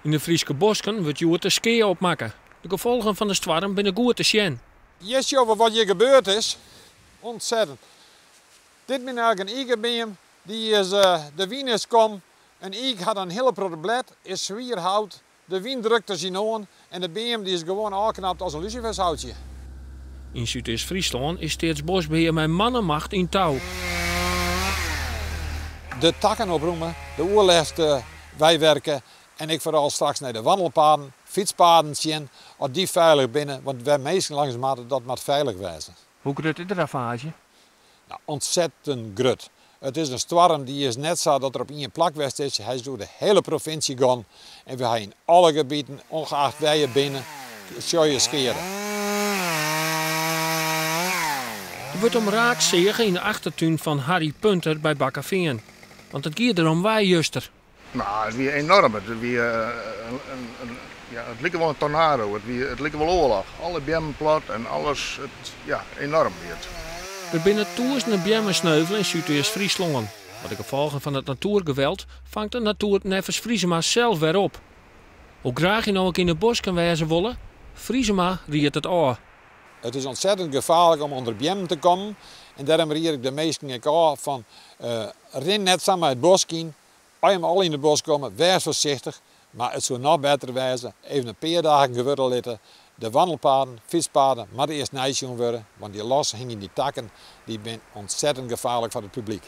Yn de Fryske bosken wurdt hjoed de skea opmakke. De gefolgen fan de stoarm binne goed te sjen. Hjir sjogge we wat hjir gebeurd is. Ontzettend. Dit bin eigentlik in ikebeam. Dy is, de wyn is kommen. In iik hat in hiele protte blêd, is swier hout. De wyn drukt der syn oan en de beam dy is gewoan ôfknapt as in lusifershoutsje. Yn Súdwest-Fryslân is Steatsboskbehear mei man en macht yn tou. De takken oprûme, de oerlêst weiwerke en ek foaral straks nei de wannelpaden, fytspaden sjen oft dy feilich binne, want wêr minsken langs moatte, dat moat feilich wêze. Hoe grut is de ravaazje? Nou, ontzettend grut. It is in stoarm dy is net sa dat er op ien plak west is. Hy is oer de hiele provinsje gien en we ha yn alle gebieten, ongeacht wêr je binne, sjogge je skea. Der wurdt omraak seage yn de achtertún fan Harry Punter by Bakkefean. Want it gie der om wei juster. Nou, it wie enoarm. It wie, in, ja, it like wol in tornado. It like wol oarloch. Alle beammen plat en alles. It, ja, enoarm wie it. Der binne tûzenen beammen sneuvele yn Súdwest-Fryslân. Mar de gefolgen fan it natoergeweld fangt de natoer neffens Vriesema sels wer op. Hoe graach je no ek yn de bosken wêze wolle, Vriesema riedt it ôf. It is ontzettend gefaarlik om ûnder beammen te kommen en dêrom ried ik de minsken ek ôf fan rin net samar it bosk yn. As je al yn de bosk komme, wês foarsichtich. Mar it soe noch better wêze, even in pear dagen gewurde litte. De wannelpaden, fytspaden moatte earst neisjoen wurde, want dy loshingjende takken dy binne ontzettend gefaarlik foar it publyk.